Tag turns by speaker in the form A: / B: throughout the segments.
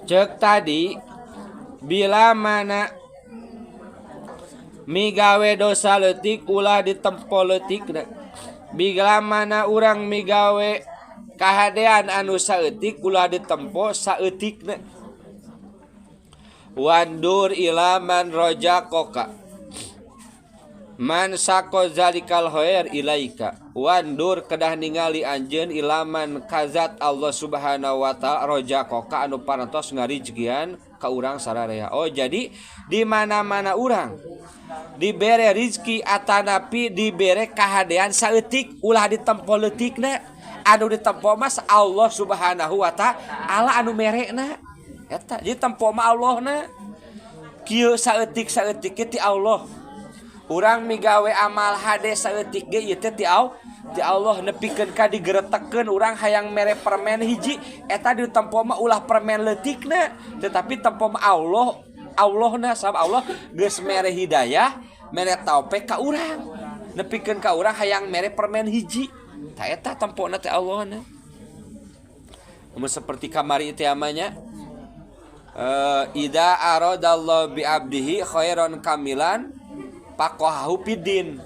A: Cek tadi bila mana migawe dosa leutik ulah ditempo leutikna. Bila mana urang migawe kahadean anu saeutik ulah ditempo saeutikna. Wandur ila man rajaqaka man sako zalikal khair ilaika. Wandur kedah ningali anjeun ilaman kazat Allah Subhanahu wa taala rajaqaka anu parantos ngarijkian ka urang sararea. Oh jadi di mana-mana urang dibere rizki atanapi dibere kahadean saeutik ulah ditempo leutikna. Anu ditempo mas Allah Subhanahu wa taala anu merekna. Eta jadi tempo mah Allahna. Kieu saeutik-saeutik ge ti Allah. Urang migawe amal hade saeutik ge ieu teh ti Allah nepikeun ka digeretekeun urang hayang mere permen hiji eta ditempo mah ulah permen leutikna tetapi tempo mah Allah Allahna sabab Allah geus mere hidayah mere taufik ka urang nepikeun ka urang hayang mere permen hiji ta eta tempona teh Allahna. Mun seperti kamari teh amanya ida aradallahu bi abdihi khairan kamilan faqahahu fiddin.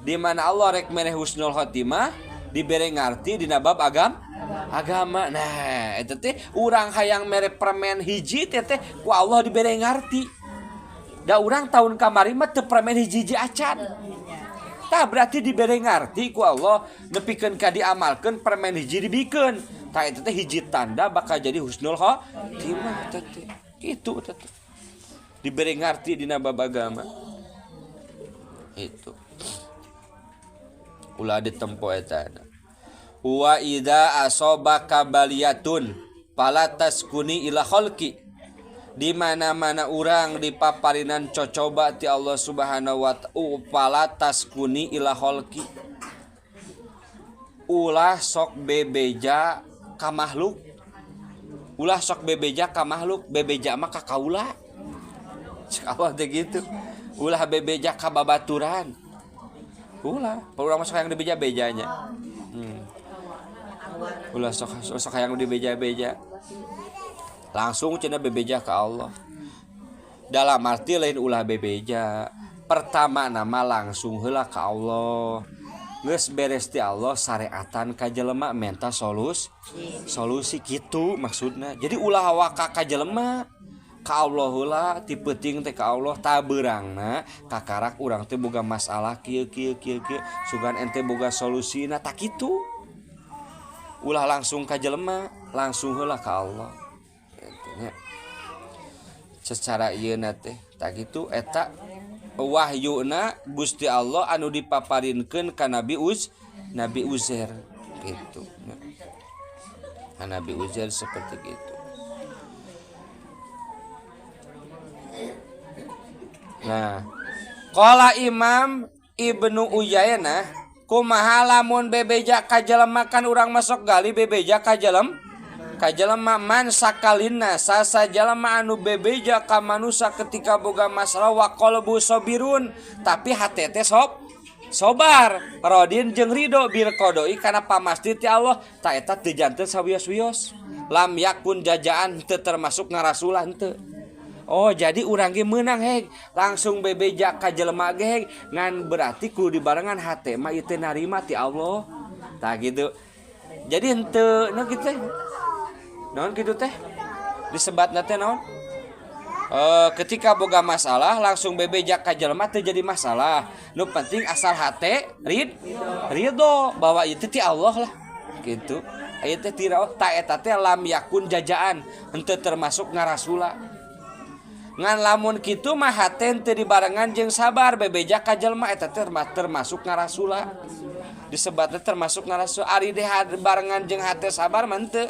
A: Di mana Allah rek mere husnul khotimah dibere ngarti dina bab agama. Nah, eta teh urang hayang mere permen hiji teh teh ku Allah dibere ngarti. Da urang tahun kamari mah teu permen hiji-hiji acan. Tah berarti dibere ngarti ku Allah nepikeun ka diamalkeun permen hiji dibikeun. Tah eta teh hiji tanda bakal jadi husnul khotimah teh teh. Kitu teh teh. Dibere ngarti dina bab agama. Itu. Ulah ditempo eta. Wa idza asobaka baliyatun fala taskuni ila khalqi. Di mana-mana urang dipaparinan cocoba ti Allah Subhanahu wa ta'ala fala taskuni ila khalqi. Ulah sok bebeja ka makhluk. Ulah sok bebeja ka makhluk, bebeja mah ka kaula. Cek Allah teh gitu. Ulah bebeja ka babaturan. Ulah, urang mah sok hayang dibeja-bejanya. Ulah sok hayang dibeja-beja. Langsung cenah bebeja ka Allah. Dalam arti lain ulah bebeja. Pertama nama langsung heula ka Allah. Geus beres ti Allah syariatan ka jelema menta solusi kitu maksudna. Jadi ulah waka ka jelema. Ka Allah heula ti peuting teh ka Allah tabeurangna kakarak urang teh boga masalah kieu kieu kieu kieu sugan ente boga solusina tak kitu. Ulah langsung ka jelema, langsung heula ka Allah. Nya. Secara ieu na teh tak kitu eta wahyuna Gusti Allah anu dipaparinkeun ka Nabi Nabi Uzair gitu. Nah, Nabi Uzair seperti gitu. Nah, qala Imam Ibnu Uyainah kumaha lamun bebeja ka jelema kan urang masuk gali bebeja ka jelema ka jelema man sakalina sasa jelema anu bebeja ka manusa ketika boga masalah wa qalbu sabirun tapi hate teh sobar rodin jeung ridho bil qadoi kana pamasti ti Allah ta eta teu janten sawios-wios lam yakun jajaan teu termasuk ngarasulan teu. Oh jadi urang ge meunang heg langsung bebeja ka jelema ge heg ngan berarti kudu dibarengan hate mah ieu teh narima ti Allah tah gitu. Jadi henteu naon kitu teh? Naon kitu teh? Disebatna teh naon? Ketika boga masalah langsung bebeja ka jelema teu jadi masalah. Nu penting asal hate ridho bahwa ieu teh ti Allah lah gitu. Ieu teh ti Allah ta eta teh lam yakun jajaan henteu termasuk ngarasula. Ngan lamun kitu mah hate teu dibarengan jeung sabar bebeja ka jelema eta teh termasuk ngarasula. Disebatna termasuk ngarasula ari deh barengan jeung hate sabar mah henteu.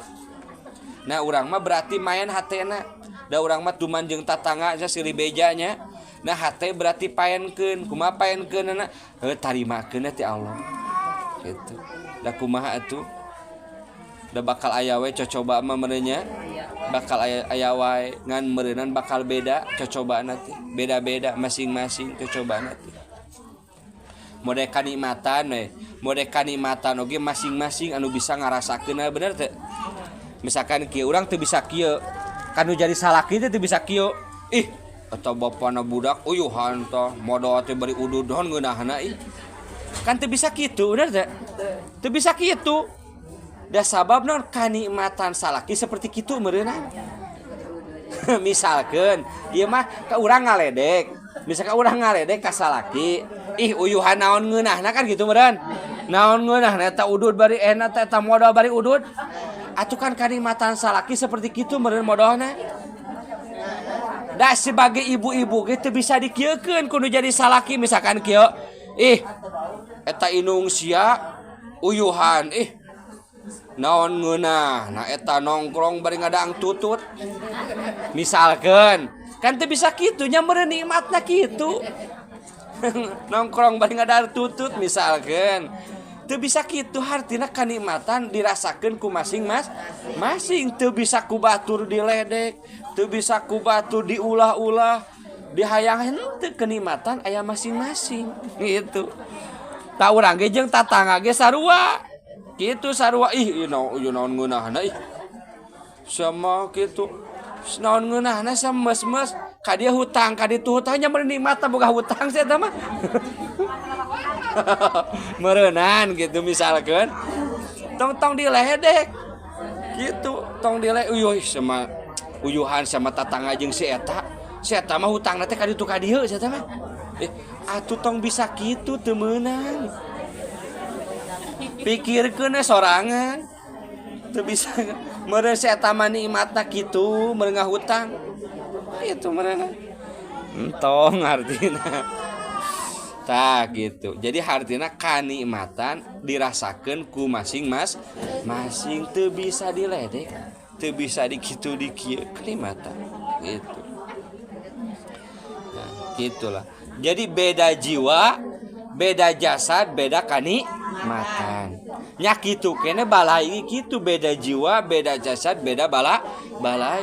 A: Nah urang mah berarti main hatena. Da urang mah tuman jeung tatangga nya silih bejanya. Nah hate berarti paenkeun, kumaha paenkeunna? Heuh tarimakeun ti Allah. Gitu. Da kumaha atuh? Da bakal aya we cocoba mah meureunnya. Bakal aya wae ngan meureunan bakal beda cocobana teh. Beda-beda masing-masing cocobana teh. Mode kanikmatan we, mode kanikmatan oge masing-masing anu bisa ngarasakeun bener teh. Misalkan kieu urang teu bisa kieu. Kan nu jadi salaki teh teu bisa kieu. Ih, eta bapana budak uyuhan tah, modal teh bari udud naon ngeunahna ih. Kan teu bisa kitu, bener teh? Teu bisa kitu. Da sabab naon kanikmatan salaki seperti kitu meureunna. Misalkan, ieu mah ka urang ngaledek. Misalkan urang ngaledek ka salaki, ih uyuhan naon ngeunahna kan gitu meureun. Naon ngeunahna eta udud bari enak teh eta modal bari udud. Atuh kan kanikmatan salaki seperti kitu meureun modalna. Da sebagai ibu-ibu gitu bisa dikieukeun kudu jadi salaki misalkan kieu. Ih, eta indung sia uyuhan ih naon ngeunah nah eta nongkrong bari ngadang tutut misalkan kan teu bisa kitu nya meureun nikmatna kitu nongkrong bari ngadang tutut misalkan teu bisa kitu hartina kanikmatan dirasakeun ku masing mas masing teu bisa ku batur diledek teu bisa ku batur diulah-ulah dihayang henteu kenikmatan aya masing-masing gitu tah urang ge jeung tatangga ge sarua kitu sarua ih ieu naon ieu naon ngeunahna ih sama kitu naon ngeunahna semes-mes ka dia hutang ka ditu hutang nya meureun nikmat boga hutang sia eta mah meureunan gitu misalkan tong tong diledek gitu tong diledek uyuh sama uyuhan sama tatangga jeung si eta mah hutangna teh ka ditu ka dieu si eta mah atuh tong bisa kitu teu meunang pikirkeun we sorangan teu bisa meureun si eta mah nikmatna kitu meureun ngahutang itu meureun entong artina tah gitu. Jadi hartina kanikmatan dirasakeun ku masing mas masing teu bisa diledek teu bisa dikitu dikieu kenikmatan gitu. Nah, gitulah. Jadi beda jiwa, beda jasad, beda kanikmatan. Nya kitu kene balai kitu beda jiwa, beda jasad, beda bala balai.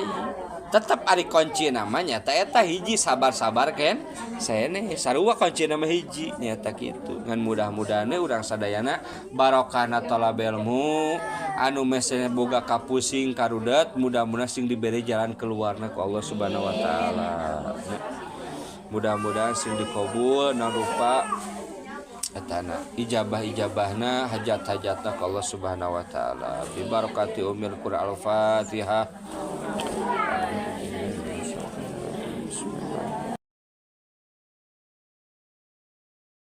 A: Tetep ari kunci namanya eta eta hiji sabar-sabar ken sene sarua kunci nama hiji nyata kitu. Ngan mudah-mudahan urang sadayana barokahna tolab ilmu anu mesena boga kapusing karudet mudah-mudahan sing diberi jalan keluarna ku Allah Subhanahu wa taala. Mudah-mudahan sing dikabul na rupa etana ijabah-ijabahna hajat-hajatna ku Allah Subhanahu wa taala. Bi barakati umil Qur'an. Al-Fatihah.